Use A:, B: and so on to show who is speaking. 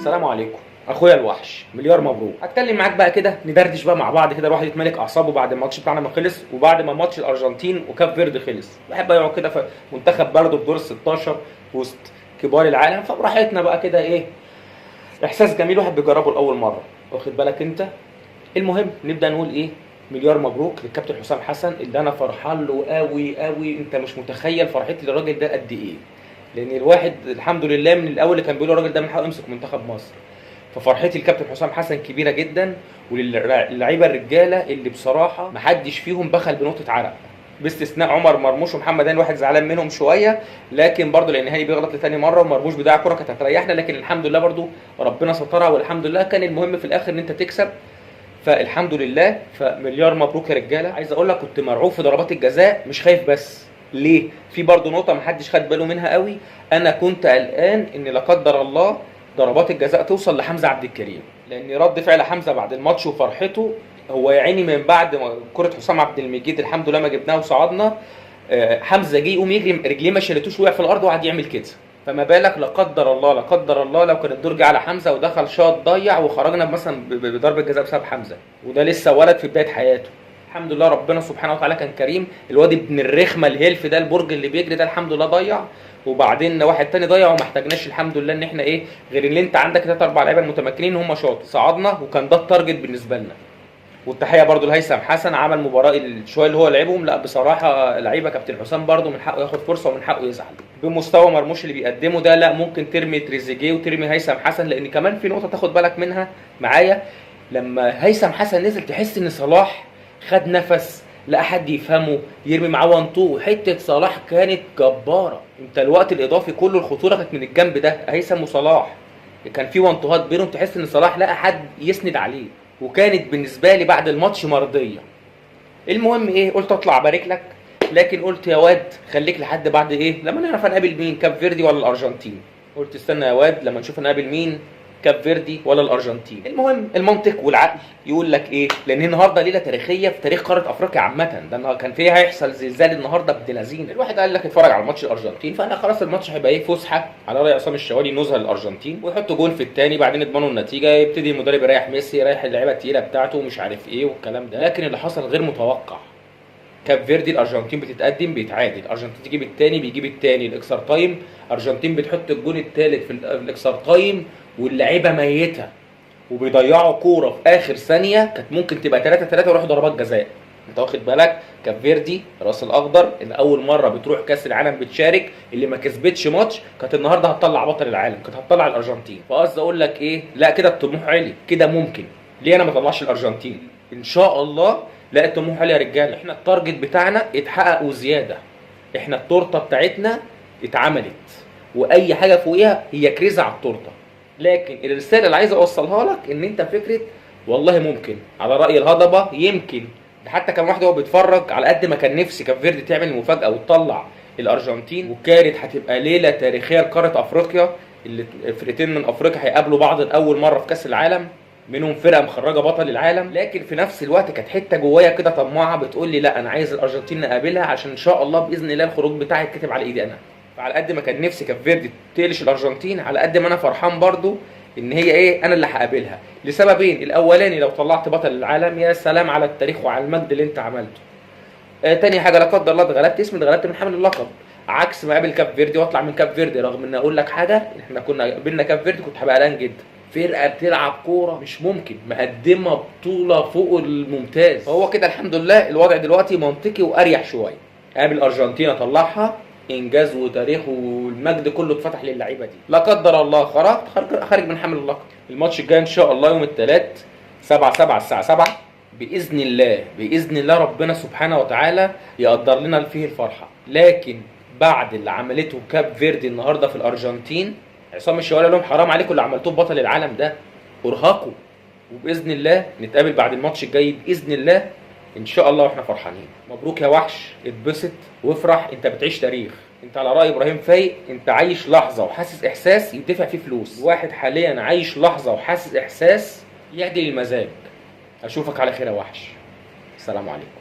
A: السلام عليكم اخويا الوحش، مليار مبروك. هتكلم معاك بقى كده، ندردش بقى مع بعض كده، الواحد يتملك اعصابه بعد الماتش بتاعنا ما خلص، وبعد ما ماتش الارجنتين وكاب فيردي خلص. بحب يقعد كده في منتخب برضه في دور ال 16 وسط كبار العالم، فبراحتنا بقى كده. ايه احساس جميل واحد بيجربه لاول مرة، واخد بالك انت؟ المهم نبدا نقول ايه، مليار مبروك للكابتن حسام حسن، اللي انا فرحان له قوي قوي. انت مش متخيل فرحتي للراجل ده قد ايه، لان الواحد الحمد لله من الاول اللي كان بيقول الراجل ده من حقه يمسك منتخب مصر. ففرحتي للكابتن حسام حسن كبيرة جدا، وللعيبه الرجالة اللي بصراحة محدش فيهم بخل بنقطة عرق، باستثناء عمر مرموش ومحمد هاني، واحد زعلان منهم شوية، لكن برضه لان هاني بيغلط لتاني مرة ومرموش بيضيع كره كانت هتريحنا، لكن الحمد لله برضه ربنا سترها، والحمد لله كان المهم في الاخر ان انت تكسب، فالحمد لله. فمليار مبروك يا رجاله. عايز اقول لك كنت مرعوب في ضربات الجزاء، مش خايف بس ليه؟ في برضه نقطة محدش خد باله منها قوي، انا كنت قلقان ان لا قدر الله ضربات الجزاء توصل لحمزة عبد الكريم، لان رد فعل حمزة بعد الماتش وفرحته هو يا عيني من بعد ما كره حسام عبد المجيد الحمد لله ما جبناها وصعدنا، حمزة جه يقوم يجري رجليه ما شالتوش، وقع في الارض وقعد يعمل كده. فما بالك لا قدر الله لا قدر الله لو كان الدور جه على حمزة ودخل شاط ضيع وخرجنا مثلا بضربه جزاء بسبب حمزة، وده لسه ولد في بداية حياته. الحمد لله ربنا سبحانه وتعالى كان كريم، الواد ابن الرخمه الهلف ده البرج اللي بيجري ده الحمد لله ضيع، وبعدين واحد تاني ضيع، وما احتاجناش الحمد لله ان احنا ايه غير ان انت عندك ثلاث اربع لعيبة المتمكنين هم شاط، صعدنا وكان ده ال target بالنسبة لنا. والتحيه برضو لهيثم حسن، عمل مباراة شوية اللي هو لعبهم، لا بصراحة لعيبة كابتن حسام برضو من حقه ياخد فرصة ومن حقه يزعل بمستوى مرموش اللي بيقدمه ده. لا ممكن ترمي تريزيجيه وترمي هيثم حسن، لان كمان في نقطة تاخد بالك منها معايا، لما هيثم حسن نزل تحس ان صلاح خد نفس، لا حد يفهمه، يرمي معاه 1 2، حتة صلاح كانت جبارة. انت الوقت الاضافي كله الخطورة كانت من الجنب ده، هيثم وصلاح كان في one two هات بينهم، تحس ان صلاح لقى حد يسند عليه، وكانت بالنسبة لي بعد الماتش مرضية. المهم ايه، قلت اطلع ابارك لك، لكن قلت يا واد خليك لحد بعد ايه لما نعرف هنقابل مين، كاب فيردي ولا الارجنتين. قلت استنى يا واد لما نشوف هنقابل مين، كاب فيردي ولا الارجنتين. المهم المنطق والعقل يقول لك ايه، لان النهارده ليلة تاريخية في تاريخ قارة افريقيا عامة، ده كان فيها هيحصل زلزال النهارده ابن لذينه. الواحد قال لك اتفرج على ماتش الارجنتين، فانا خلاص الماتش هيبقى ايه، فسحة على راي عصام الشوالي، نزهه للارجنتين ويحطوا جون في الثاني، بعدين يضمنوا النتيجة، يبتدي المدرب يريح ميسي، يريح اللعيبة الثقيلة بتاعته ومش عارف ايه والكلام ده. لكن اللي حصل غير متوقع، كاب فيردي الارجنتين بتتقدم بيتعادل، الارجنتين تجيب الثاني بيجيب الثاني، ال extra time الارجنتين بتحط الجون الثالث في ال extra time واللعيبة ميته، وبيضيعوا كورة في اخر ثانية كانت ممكن تبقى 3-3 ويروحوا ضربات جزاء. انت واخد بالك؟ كاب فيردي راس الاخضر اللي اول مرة بتروح كاس العالم بتشارك، اللي ما كسبتش ماتش، كانت النهارده هتطلع بطل العالم، كانت هتطلع الارجنتين. فقصدي اقول لك ايه، لا كده الطموح عالي كده، ممكن ليه انا ما اطلعش الارجنتين ان شاء الله؟ لا الطموح عالي يا رجاله، احنا ال target بتاعنا اتحقق وزيادة، احنا التورتة بتاعتنا اتعملت، واي حاجة فوقيها هي كريزه على التورتة. لكن الرسالة اللي عايز اوصلها لك ان انت فكرة والله ممكن، على راي الهضبه يمكن، ده حتى كان واحد وهو بيتفرج على قد ما كان نفسي كاب فيردي تعمل مفاجاة وتطلع الارجنتين، وكانت هتبقى ليلة تاريخية لقاره افريقيا، اللي فرقتين من افريقيا هيقابلوا بعض لاول مرة في كاس العالم، منهم فرقه مخرجه بطل العالم. لكن في نفس الوقت كانت حتة جوايا كده طماعه بتقول لي لا انا عايز الارجنتين نقابلها، عشان ان شاء الله باذن الله الخروج بتاعي يتكتب على ايدي انا. فعلى قد ما كان نفسي كاب فيردي تقلش الارجنتين، على قد ما انا فرحان برضو ان هي ايه انا اللي هقابلها، لسببين. الاولاني لو طلعت بطل العالم يا سلام على التاريخ وعلى المجد اللي انت عملته. تاني حاجة لا قدر الله اتغلبت، اسمي اتغلبت من حامل اللقب، عكس ما قابل كاب فيردي واطلع من كاب فيردي. رغم ان اقول لك حاجة، احنا كنا قابلنا كاب فيردي كنت هبقى قلقان جدا، فرقه بتلعب كورة مش ممكن، مقدمه بطوله فوق الممتاز. فهو كده الحمد لله الوضع دلوقتي منطقي واريح شوية. قابل الارجنتين اطلعها انجاز وتاريخ والمجد كله اتفتح للعيبة دي. لا قدر الله خرجت خارج من حامل اللقب. الماتش الجاي ان شاء الله يوم الثلاث 7/7 الساعة 7 باذن الله، باذن الله ربنا سبحانه وتعالى يقدر لنا فيه الفرحة. لكن بعد اللي عملته كاب فيردي النهارده في الارجنتين، عصام الشوالي لهم حرام عليكم اللي عملتوه بطل العالم ده، ارهقوا. وباذن الله نتقابل بعد الماتش الجاي باذن الله ان شاء الله واحنا فرحانين. مبروك يا وحش، اتبسط وافرح، انت بتعيش تاريخ. انت على راي ابراهيم فايق، انت عايش لحظة وحاسس احساس يدفع فيه فلوس. واحد حاليا عايش لحظة وحاسس احساس يعدل المزاج. اشوفك على خير يا وحش، السلام عليكم.